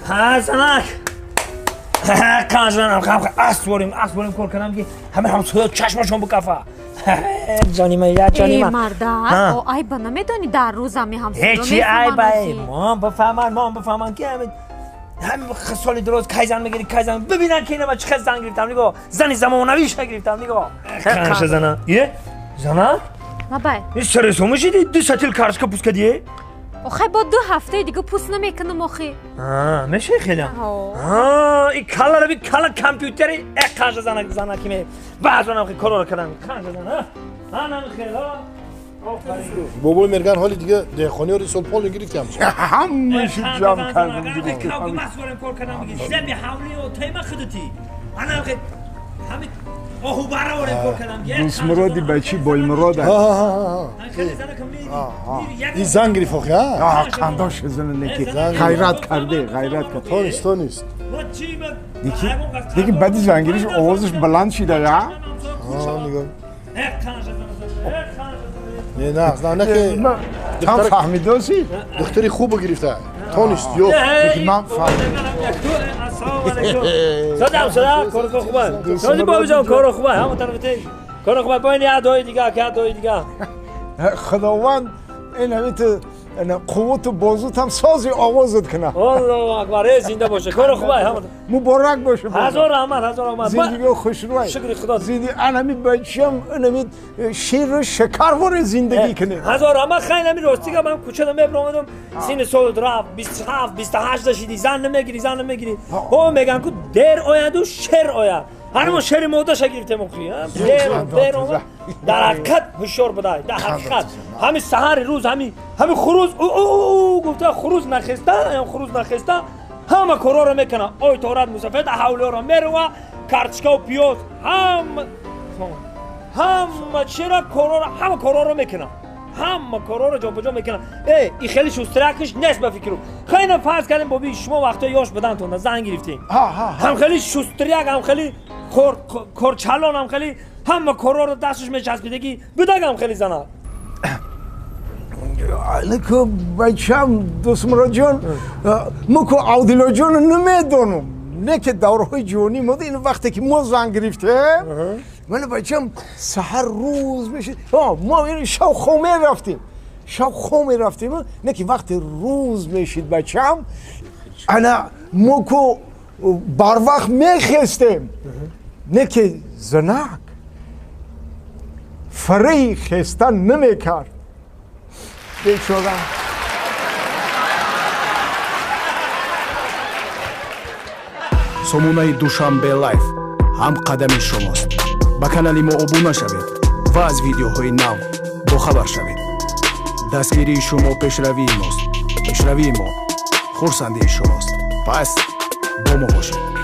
Ҳа занак. Қанжанам қам асворим кор кардам ки ҳама ҳамсоя чашмашон бикафа. Ҷони ман, я ҷони ман. Марда, о айба намедонӣ дар рӯз ҳами ҳамсоя ҳечи айба. Мон бифаҳманд, мон бифаҳманд ки ҳами соли дуроз кай зан мегирӣ, кай зан бибинанд ки ина чӣ хел зан гирифтам, нигоҳ. Зани замонавиша гирифтам, нигоҳ. Қанша зана. Е? Зана? Лабай. Ин саресома шиди, 2 сатил картошка пӯст кардие? Охай бо 2 ҳафтаи дига пӯст намекунам охи. Мешавӣ хелам? И каллара би калла компютери э қанша зана зана ки ме баъзонам хе корро кардам. Қанша зана? Анам хел, бобои мерган ҳоли дига деҳқониёри сол пол гирифтам. Ҳамашу ҷамъ кардам. Масворем кор кардам биги земи ҳавлио тайма худати. Анам хе ҳами оҳу бараворем кор кардам. Дӯстмуроди бачи Бойлмурод аст. Ин зан гирифт охи, ҳа? Қандош зана неки. Ғайрат карде, ғайрат кард. Тонист, тонист. Деки баъди зангириш овозаш баланд шида, ҳа? Нигоҳ. Не, не, не ки там фаҳмидоси? Духтари хубо гирифта. Тонист, ё. Деки ман фаҳмидам. Ассалому алайкум. Садам, садам, кор хуб аст. Сози бобиҷон, кор хуб аст. Ҳама тарафи кор хуб аст. Бо ин як дуои дига, як дуои дига. Худованд ин ҳамин ту қуввату бозутам сози овозат кунад. Аллоҳу акбар, эй зинда боша. Кор хуб аст ҳама. Муборак боша. Ҳазор раҳмат, ҳазор раҳмат. Зиндагио хушрӯй. Шукри Худо. Зинди ан ҳами бачам, ин ҳами ширу шакарвори зиндагӣ кунед. Ҳазор раҳмат. Хайр, ҳами рости гап, ман кӯчада мебаромадам, синни солот рафт, 27, 28 шидӣ, зан намегирӣ, зан намегирӣ. О мегӯям ку дер ояду шер ояд. Ҳар мо шери модаша гирифтем охи. Дер, дер омад. Дар ҳақиқат ҳушёр будай, дар ҳақиқат. Ҳами саҳари рӯз, ҳами хуруз у гуфта хуруз нахеста, хуруз нахеста, ҳама корҳоро мекунад. Ой торат мусафед, ҳавлиёро мерува, картошкаву пиёз, ҳама чира корҳоро, ҳама корҳоро мекунад. Ҳама корҳоро ҷобаҷо мекунад. Э, и хеле шустрякиш нест ба фикру. Хайна фарз кардем боби шумо вақтҳои ёш будантон зан гирифтем. Ҳам хеле шустряк, ҳам хеле корчалон, ҳам хеле ҳама корҳоро дасташ мечаспидагӣ будагам хеле зана. Ку бачам Дӯстмуроджон, мо ку Авдилоҷонро намедонам. Не ки давраҳои ҷавонӣ мо ин вақте ки мо зан гирифтем, ман бачам саҳар рӯз мешид. Мо шав хом мерафтем. Шав хом мерафтем, не ки вақте рӯз мешид бачам, ана мо ку барвақт мехестем. Не ки занак фараи хестан намекард. Бечора. Сомонаи Душанбе Лайф ҳам қадами шумост. Ба канали мо обуна шавед ва аз видеоҳои нав бохабар шавед. Дастгирии шумо пешравии мост. Пешравии мо хурсандии шумост. Пас бо мо бошед.